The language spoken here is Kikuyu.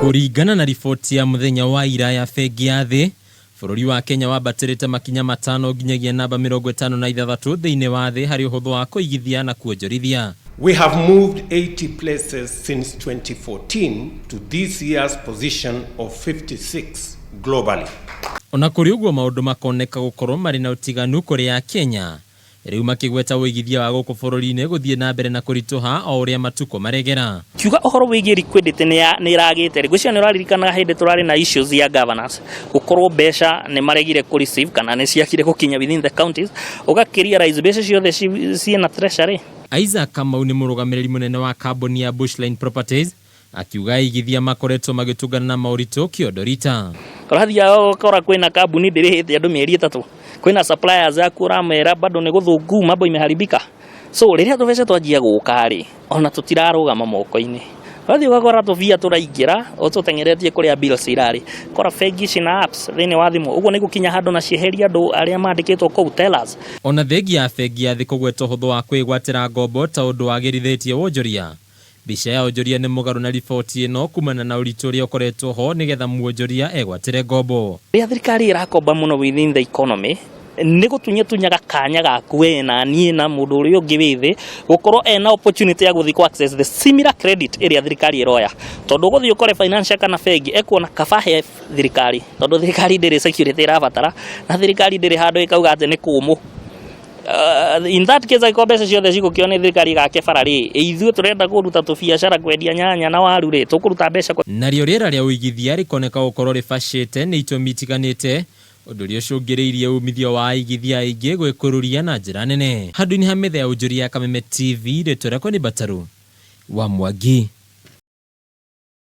Kũringana na riboti ya mũthenya wa ira ya Bengi ya Thĩ, bũrũri wa Kenya wambatĩrĩte makinya matano nginyagia namba 56 thĩinĩ wa thĩ harĩ ũhũthũ wa kũigithia na kuonjorithia. We have moved 80 places since 2014 to this year's position of 56 globally. Ona kũrĩ ũguo, maũndũ makoneka gũkorwo marĩ na ũtiganu kũrĩ a Kenya, rĩu makĩgweta ũigithia wa gũkũ bũrũri-inĩ gũthiĩ na mbere na kũritũha o ũrĩa matukũ maregera. Kiuga ũhoro wĩgiĩ liquidity nĩ ĩragĩte rĩ, ngwĩciria nĩ ũraririkana hĩndĩ tũrarĩ na issues ya governance, gũkorwo mbeca nĩ maregire kũ receive kana nĩ ciagire gũkinya within the counties, ũgakĩ realize mbeca ciothe ciĩna treasury. Isaac Kamau nĩ mũrũgamĩrĩri mũnene wa kambuni ya Bushline Properties, akiuga aigithia makoretwo magĩtũngana na moritũ kĩondo rita. Ũrathiaga ũgakora kwĩna kambuni ndĩrĩhĩte andũ mĩeri 3, kwĩna suppliers aku ũramera bado nĩ gũthũku, mambo imeharibika. So rĩrĩa tũbeca twanjia gũka rĩ, ona tũtirarũgama moko-inĩ, ũrathiĩ ũgakora tũbia tũraingĩra ũtũteng'eretie kũrĩa bills irarĩ, kora bengi ici na apps thĩinĩ wa thimũ ũguo nĩ gũkinya handũ na cieheria andũ arĩa mandĩkĩtwo kũu tellers. Ona thengia ya Bengi ya Thĩ kũgweta ũhũthũ wa kwĩgwatĩra ngombo ta ũndũ wagĩrithĩtie wonjoria, mbica ya onjoria nĩ mũgarũ na riboti ĩno kumana na ũritũ ũrĩa ũkoretwo ho nĩgetha muonjoria egwatĩre ngombo. Rĩrĩa thirikari ĩrakomba mũno within the economy, nĩ gũtunya tunyaga kanya gaku we na niĩ na mũndũ ũrĩa ũngĩ wĩ thĩ gũkorwo ena opportunity ya gũthiĩ kũ access the similar credit ĩrĩa thirikari ĩroya, tondũ ũgũthiĩ ũkore financial kana bengi ekuona kaba he thirikari, tondũ thirikari ndĩrĩ security ĩrabatara na thirikari ndĩrĩ handũ ĩkauga atĩ nĩ kũmũ. In that case, angĩkorwo mbeca ciothe cigũkĩo nĩ thirikari ĩgake bara rĩ, ithuĩ tũrenda kũruta tũbiacara kwendia nyanya na waru rĩ, tũkũruta mbeca kwa? Narĩo rĩera rĩa ũigithia rĩkoneka gũkorwo rĩbacĩte nĩ itũmi itiganĩte, ũndũ ũrĩa ũcũngĩrĩirie umithio wa aigithia aingĩ gwĩkũrũria na njĩra nene. Handũ-inĩ ha metha ya ũnjũria ya Kameme TV, rĩtwa rĩakwa nĩ Mbataru wa Mwangi.